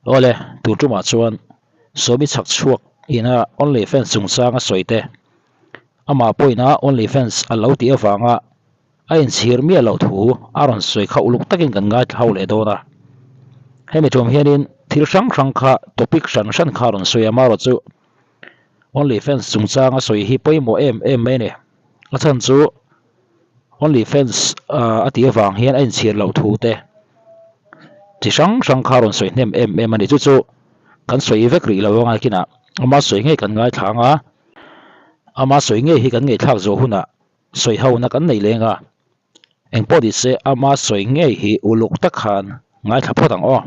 Awle, tun tumah chuan Sawmi chhak chhuak ina OnlyFans chungchang a sawi te, amah pawhin a OnlyFans a lo tih avanga a inchhir miah loh thu a rawn sawi kha uluk takin kan ngaithla ho leh dawn a. Hemi tum hianin thil hrang hrang kha topic hran hran kha a rawn sawi a, amaherawhchu chu OnlyFans chungchang a sawi hi pawimawh em em mai a ni. A chhan chu OnlyFans a tih avang hian a inchhir loh thu te chi hrang hrang kha a rawn sawi hnem em em a ni. Chu chu kan sawi vek rih lo anga kinah ama sawi ngei kan ngaithla ang a, ama sawi ngei hi kan ngaihthlak zawh hunah sawi hona kan nei leng a, engpawh ni se ama sawi ngei hi uluk tak khan ngaithla phawt ang aw.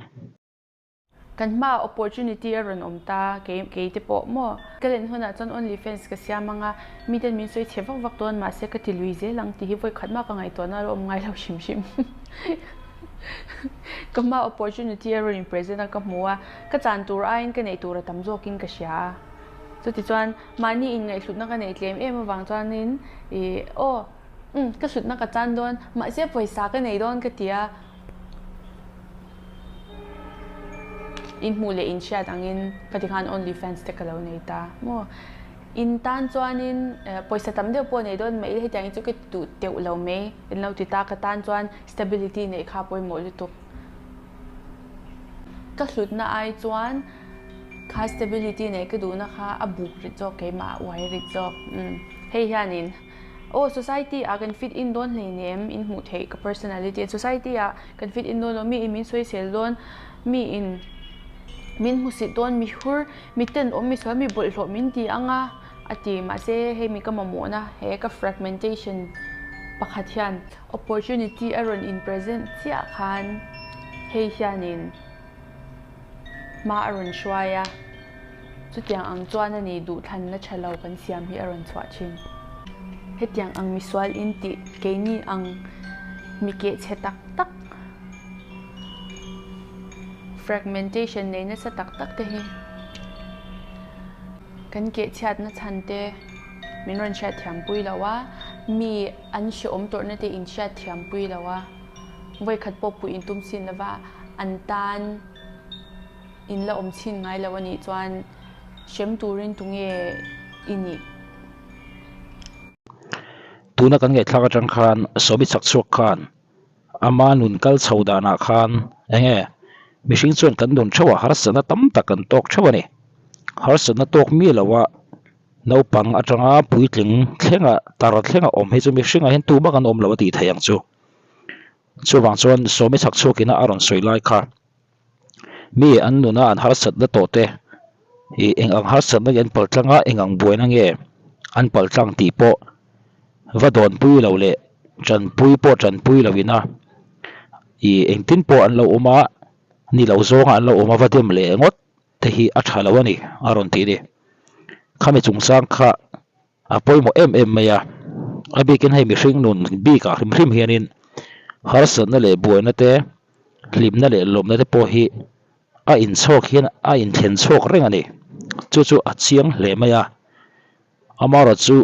Kan hmaah opportunity a rawn awm ta, kei kei te pawh maw? Ka len hunah chuan only fans ka siam ang a, miten min sawi chhe vak vak dawn mahse ka ti lui zel ang tih hi vawi khat mah ka ngaihtuahna a la awm ngai lo hrim hrim. Ka hmaah opportunity a rawn in present a ka hmu a, ka chan tur aiin ka neih tur a tam zawkin ka hria a. Chutichuan mahni inngaihhlutna ka neih tlem em avang chuanin ih aw umm ka hlutna ka chan dawn mahse pawisa ka nei dawn ka ti a. In hmuh leh in hriat angin ka ti khan only fans te ka lo nei ta maw. In tan chuanin pawisa tam deuh pawh nei dawn mai ila hetiang hi chu ka ti duh teuh lo mai in lo ti ta ka tan chuan stability neih kha a pawimawh lutuk. Ka hlutna ai chuan kha stability neih ka duhna kha a buk rit zawk keimah a uai rit zawk umm hei hianin aw society ah kan fit in dawn hleinem in hmuh theih ka personality society ah kan fit in dawn lo mi in min sawisel dawn mi in min hmusit dawn mi hur mi tenawm mi sual mi bawlhhlawh min ti ang a a ti mahse hei mi ka mamawhna he ka fragmentation pakhat hian opportunity a rawn in present chiah khan hei hianin. Hma a rawn hruai a, chutiang ang chuan a ni duhthlanna tha lo kan siam hi a rawn chhuah thin. Hetiang ang misual in tih keini ang mi keh chhe tak tak, fragmentation nei nasa tak tak te hi kan keh chhiatna chhan te min rawn hriatthiam pui lo a, mi an hrehawm tawrhna te in hriatthiam pui lo a. Vawikhat pawh puih in tum sin lova an tan in la awm chhin ngai lo a nih chuan hrem turin tunge i nih? Tuna kan ngaihthlak atang khan Sawmi chak chhuak khan ama nun kal chho danah khan enge mihring chuan kan nun theuh a harsatna tam tak kan tawk theuh a ni. Harsatna tawk mi loa naupang atanga puitling thlenga tar thlenga awm hi chu mihringah hian tumah kan awm lo a tih theih ang chu. Chuvang chuan Sawmi chhak chhuakin a rawn sawi lai kha mi an nuna an harsatna tawh te ih eng ang harsatna nge an pal tlang a, eng ang buaina nge an pal tlang tih pawh va dawnpui lo leh tanpui pawh tanpui lo ina ih engtin pawh an lo awm a, ni lo zawnga an lo awm a va dem leh ngawt te hi a tha lo a ni a rawn ti a ni. Khami chungchang kha. A pawimawh em em mai a, a bikin hei mihring nun bikah hrim hrim hianin harsatna leh buaina te, hlimna leh lawmna te pawh hi a inchhawk hian a inthlen chhuak reng a ni. Chu chu a chiang hle mai a, amaherawhchu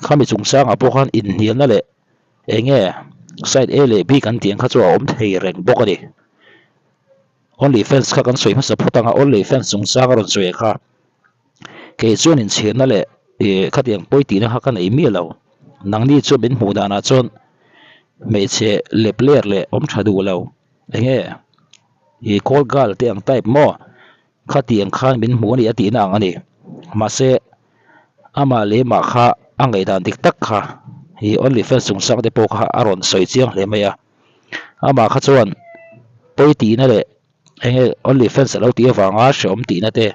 khami chungchangah pawh khan inhnialna leh eng nge side A leh B kan tih ang kha chu a awm thei reng bawk a ni. Only fans kha kan sawi hmasa phawt ang a, only fans chungchang a rawn sawi kha. Kei chuan inchhirna leh ih khatiang pawi tihna kha ka nei miah lo. Nangni chu min hmuh danah chuan hmeichhe lep ler leh awm tha duh lo. Eng nge ih call girl te ang type maw? Khatiang khan min hmuh a ni a tihna ang a ni. Mahse amah leh mah kha a ngaihdan dik tak kha ih only fans chungchang te pawh kha a rawn sawi chiang hle mai a. Amah kha chuan pawi tihna leh eng nge only fans a lo tih avanga hrehawm tihna te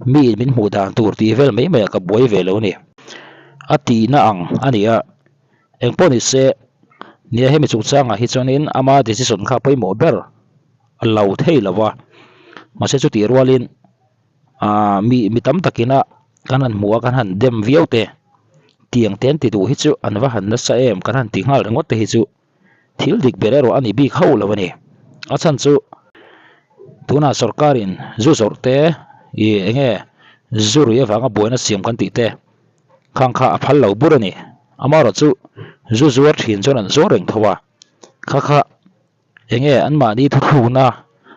mi in min hmuh dan tur tih vel mai mai ah ka buai ve lo ni. A tihna ang a ni a, engpawh ni se nia hemi chungchangah hi chuanin ama decision kha pawimawh ber a lo thei lo va, mahse chutih rualin aaa mi mi tam takina kan han hmuh a kan han dem viau te tiang te an ti duh hi chu an va han nasa em kan han ti nghal ringawt te hi chu. Thil dik ber erawh a ni bik hauh lo a ni. A chhan chu tunah sorkarin zu zawrh te ih eng nge zu rui avanga buaina siam kan tih te khang kha a phal lo bur a ni. Amaherawh chu zu zuar thin chuan an zuar reng tho a, kha kha eng nge anmahni thuthlukna.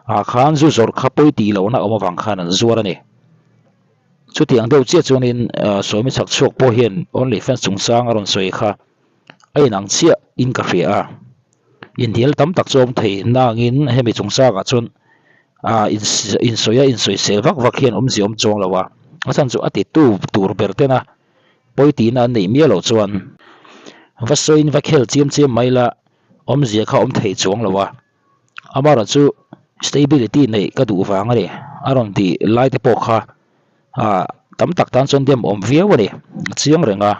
Ah khan zu zawrh kha pawi tih lohna awm avang khan an zuar a ni. Chutiang deuh chiah chuanin Sawmi chhak chhuak pawh hian Only Fans chungchang a rawn sawi kha a inang chiah in ka hria a. Inhnial tam tak chu a awm thei nangin hemi chungchangah chuan insawi a insawisel vak vak hian awmzia awm chuang lo a. A chhan chu a titu tur ber tena pawi tihna an neih miah loh chuan va sawiin va khel chiam chiam mai la awmzia kha awm thei chuang lo a. Amaherawhchu stability neih ka duh vang a ni a rawn tih lai te pawh kha ah tam tak tan chuan dem awm viau a ni a chiang reng a,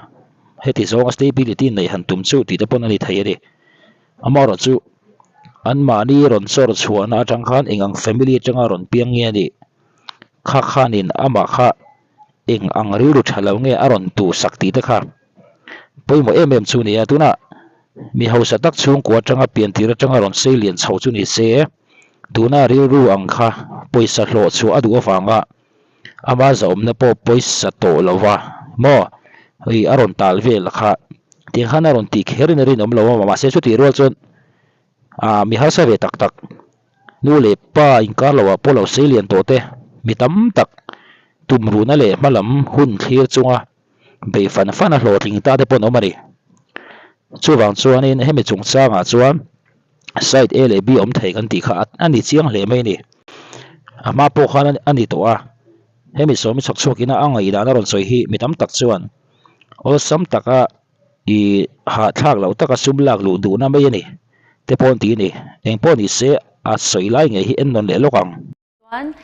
heti zawnga stability neih han tum chu tih te pawn a ni thei a ni. Amaherawhchu anmahni rawn chawr chhuahna atang khan eng ang family atanga rawn piang nge a nih kha khanin amah kha eng ang rilru tha lo nge a rawn tuhsak tih te kha pawimawh em em chu a ni a, tunah mi hausa tak chhungkua atanga pian tir atanga rawn sei lian chho chu ni se, tuna rilru ang kha pawisa hlawh chhuah a duh avanga ama zahawmna pawh pawisa tawh lo va maw hei a rawn tal vel kha tiang khan a rawn tih kher in a rinawm lo a mahse chutih rual chuan ah mi harsa ve tak tak nu leh pa inkar loh ah pawh lo sei lian tawh te mi tam tak tumruhna leh hmalam hun thlir chunga Bei fan fan a hlawhtling ta te pawh an awm a ni. Chuvang chuanin hemi chungchangah chuan side A leh B awm thei kan tih kha a ni chiang hle mai a ni. A hma pawh khan a ni tawh a, hemi sawmi chhawk chhuakin a ngaihdan a rawn sawi hi mi tam tak chuan awlsam taka i hahthlak loh taka sum lak luh duhna mai a ni te pawh an ti a ni. Engpawh ni se a sawi lai ngei hi en nawn leh lawk ang. Chuan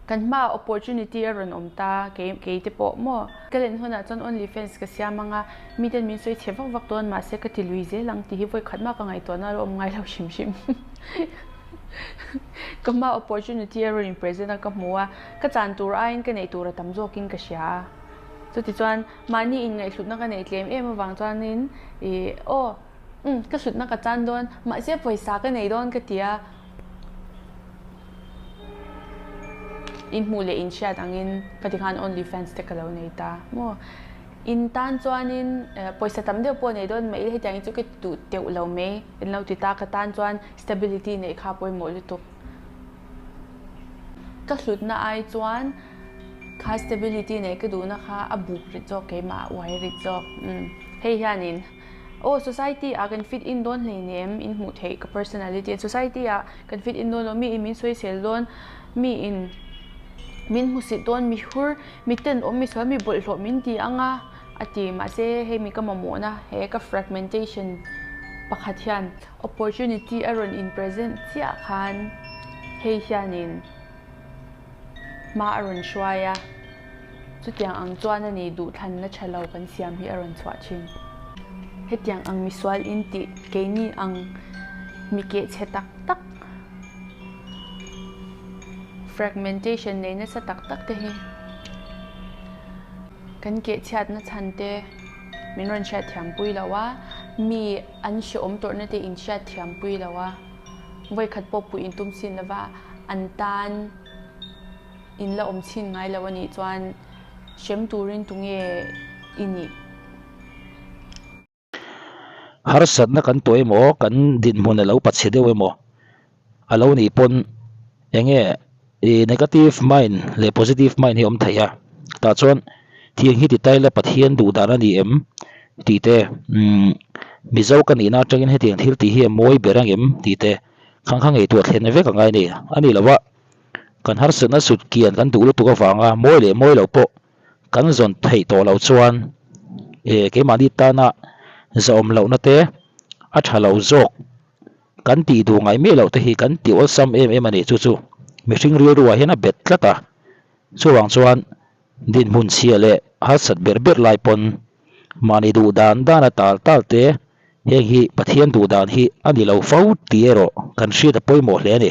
kan hmaah opportunity a rawn awm ta, kei kei te pawh maw. Ka len hunah chuan only fans ka siam ang a, miten min sawi chhe vak vak dawn mahse ka ti lui zel ang tih hi vawi khat mah ka ngaihtuahna a lo awm ngai lo hrim hrim. Ka hmaah opportunity a rawn in present a ka hmu a, ka chan tur aiin ka neih tur a tam zawkin ka hria a. Chutichuan mahni inngaihhlutna ka neih tlem em avang chuanin ih aw umm ka hlutna ka chan dawn mahse pawisa ka nei dawn ka ti a. In hmuh leh in hriat angin ka ti khan only fans te ka lo nei ta maw. In tan chuanin pawisa tam deuh pawh nei dawn mai ila hetiang hi chu ka ti duh teuh lo mai in lo ti ta ka tan chuan stability neih kha a pawimawh lutuk. Ka hlutna ai chuan kha stability neih ka duhna kha a buk rit zawk keimah a uai rit zawk umm hei hianin. Aw society ah kan fit in dawn hleinem in hmuh theih ka personality a society ah kan fit in dawn lo mi in min sawisel dawn mi in min hmusit dawn mi hur mi tenawm mi sual mi bawlhhlawh min ti ang a a ti mahse hei mi ka mamawhna he ka fragmentation pakhat hian opportunity a rawn in present chiah khan hei hianin hma a rawn hruai a. Chutiang ang chuan a ni duhthlanna tha lo kan siam hi a rawn chhuah thin. Hetiang ang misual in tih keini ang mi keh chhe tak tak, fragmentation nei nasa tak tak te hi kan keh chhiatna chhan te min rawn hriatthiam pui lo a, mi an hrehawm tawrhna te in hriatthiam pui lo a, vawikhat pawh puih in tum sin lova an tan. In la awm chhin ngai lo a nih chuan hrem turin tunge i nih? Harsatna kan tuah emaw, kan dinhmun a lo pachhe deuh emaw a lo nih pawn eng nge i negative mind leh positive mind hi a awm thei a. Tah chuan thiang hi ti ta ila Pathian duh dan a ni em tih te, umm Mizo ka nihna atangin hetiang thil tih hi a mawi ber ang em tih te khang kha ngaihtuah thlen vek a ngai a ni. A ni lo a. Kan harsatna sut kian kan duh lutuk avanga mawi leh mawi lo pawh kan zawn theih tawh loh chuan eh keimahni tana zahawm lohna te a tha lo zawk kan tih duh ngaih miah loh te hi kan ti awlsam em em a ni. Chu chu mihring rilruah hian a bet tlat a, chuvang chuan dinhmun chhia leh harsat ber ber lai pawn mahni duh dan dana tal tal te heng hi Pathian duh dan hi a ni lo fo tih erawh kan hriat a pawimawh hle a ni.